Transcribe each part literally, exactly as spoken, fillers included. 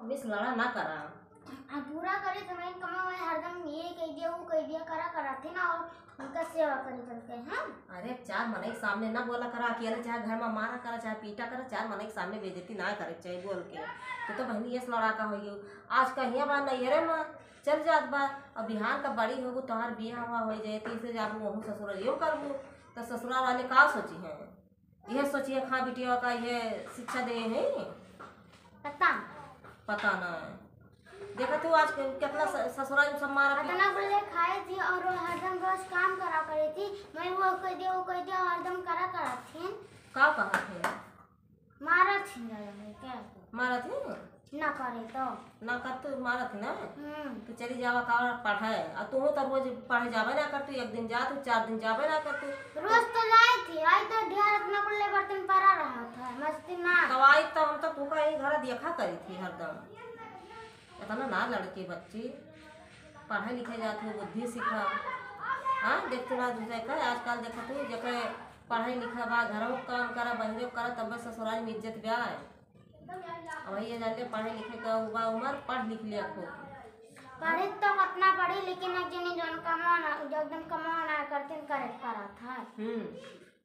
मम्मी से लड़ा ना करा। अब पूरा करे तो मैं कमा, मैं हरदम ये कह दिया, वो कह दिया, करा कराथे ना, और उनका सेवा करे करके, हाँ? अरे, चार मनई के सामने ना बोला करा, अकेले चाहे घर में मारा करा, चाहे पीटा करा, चार मनई के सामने बेइज्जती ना करे के चाही बोल के। तू तो बहनी ये से लड़ाका होई हो। आज कहिया बा नैहरे में चल जात बा, अब बिहान का बड़ी होबू, तोहार बियाह हुआ हो जाए, तीसरे जाबू, वहू ससुरारियो करबू, तो ससुराल वाले का सोची हैं? यह सोचिए, हाँ, बिटिया का यह शिक्षा दे हैं। पता। पता ना। देखा तू आज के-, कितना स-, ससुराल में सब मारा पी- इतना बोले खाए थी और वो हरदम रोज काम करा करे थी। मैं वो कह दिया, वो कह दिया, हरदम करा करा थी। का कहा थे? मारा थी ना, क्या? मारा थी? ना करे तो। ना कर तू मारत ना। हम्म। तू चली जावा का पढ़े, आ तू तो रोज पढ़े जाबे ना कर तू, एक दिन जा तू, चार दिन जाबे ना कर तू। रोज तो जाए थी, आई तो ढेर अपना कुल्ले बर्तन पड़ा रहा था, मस्ती ना। तो आई तो हम तो तू का ही घर देखा करी थी हरदम। इतना ना लड़की बच्ची, पढ़े लिखे जात हो, बुद्धि सीखा। हाँ, देख तू ना दूसरे का, आजकल देखा तू, जेके पढ़े लिखे बा, घरों काम करा, बहरे करा, तब ससुराल में इज्जत ब्या है। अब ये जान ले, पढ़े लिखे का उबा उमर, पढ़ लिख लिया खूब। पढ़े तो कितना पढ़ी, लेकिन एक जनी जौन कमाना, जो एकदम कमाना करतीन, करे के पड़ा था। हम्म,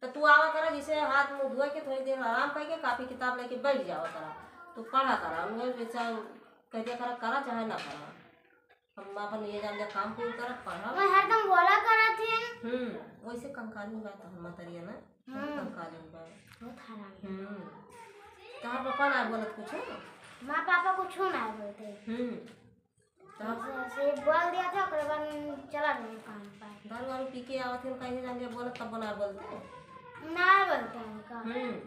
तो तू आवा करा, जैसे हाथ मुंह धोए के थोड़ी देर आराम करके कापी किताब लेके बैठ जावा करा, तू पढ़ा करा। उन्हें बेचा कह दिया करा, करा चाहे ना करा। हम अपन ये जान ले काम कुल करत पढ़ब। मैं हरदम बोला करत ही। हम्म, वैसे कंकाली बात हम मतरिया ना, हम्म। कंकाली बात। बहुत हरामी। हम्म। तोहार पापा ना बोलत कुछ? माँ पापा कुछ ना बोलते। हम्म। तोहार ऐसे, ऐसे बोल दिया था, ओकरे बाद चला गए काम पर। दारू वारू पी के आवत हैं, कहीं जान ले बोलत तब ना बोलते। ना बोलते हैं उनका। हम्म।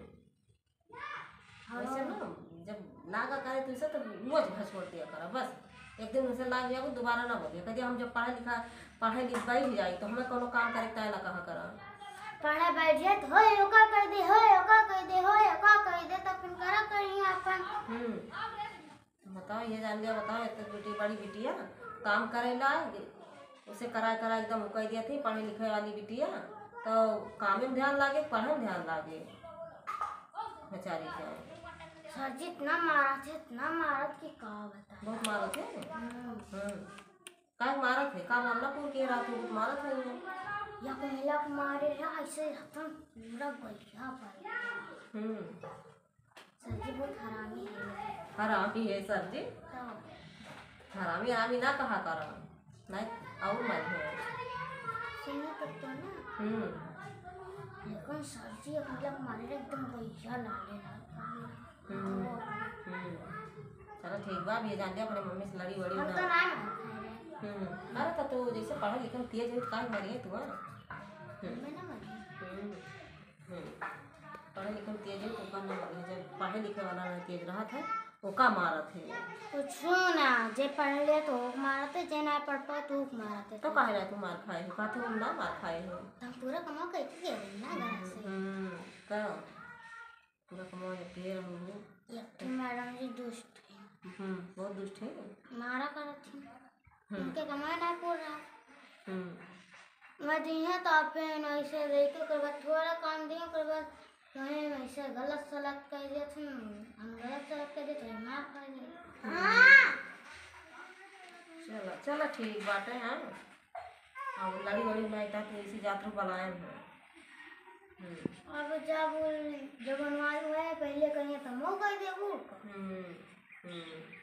हाँ। वैसे ना, जब लागा करे तो इसे तो मुँह झ-, छोड़ दिया करा, बस। एक दिन उसे लाग जाए, दोबारा ना बोलिए। कह दिया, हम जब पढ़ा लिखा, पढ़े लिख बैठ जाई, तो हमें कोनो काम करे के ना कहा करा। पढ़े बैठ जाए तो, "होए, ओका कह दे, होए, ओका कह दे, होए, ओका कह दे", तब फिर करा करिए अपन। हम्म। बताओ, ये जान लिया, बताओ, एक तो बेटी, बड़ी बिटिया काम करे ला, उसे करा करा एकदम उकई दिया थी, पढ़े लिखे वाली बिटिया, तो कामे में ध्यान लागे, पढ़े में ध्यान लागे बेचारी के। सर जी इतना मारत है, इतना मारत कि का बताई। बहुत मारत है? हम्म। हम्म। काहे मारत है? का मामला कौन के रहा तू बहुत मारत है वो? या को मिला के मारे रहा, ऐसे अपन पूरा गैया पर। हम्म। सर जी बहुत हरामी है। हरामी है सर जी? तो। हरामी, हरामी ना कहा करो। नहीं, और मत है। सुनो तब तो ना। हम्म। लेकिन सर जी, मतलब, हमारे एकदम भैया लाले लाल। हम्म। हम्म। चलो ठीक बा, अब ये जान ले अपने मम्मी से लड़ी वड़ी हम ना। तो ना मारते हैं। हम्म। अरे तो तू जैसे पढ़ा लिखा में तेज है, तो काहे मारी है तू, हाँ? हम्म। मैं ना मारी। हम्म। हम्म। पढ़े लिखे में तेज है, ओका ना मारे। जब पढ़े लिखे वाला ना तेज रहत है, ओका मारत है। कुछो ना, जे पढ़ ले तो ओक मारत है, जे ना पढ़ पाए तो ओक मारत है। तो काहे ला तू मार खाए हो? का तू ना मार खाए हो? तो हम पूरा कमाओ कैसे दे देंगे ना घर से? हम्म, तो पूरा कमाओ जब दे रहे हो। एक तो मैडम जी दुष्ट है। हम्म, बहुत दुष्ट है। मारा करत है। हम्म। उनके कमाए ना पूरा। हम्म। मैं दिए तो आप फिर ऐसे लेके ओकर बाद थोड़ा काम दिए, ओकर बाद कहीं ऐसे गलत सलत कह दिए थे, हम गलत सलत कह दिए थे, मार खा गए। हम्म। हाँ। चलो, चलो, ठीक बाटे, हाँ। अब लड़ी वड़ी नहीं था तो इसी जात रो बलायन हो। हम्म। अब जब, जब बनवाई हुआ है, पहले कहीं तो मो कह देबू। हम्म, हम्म।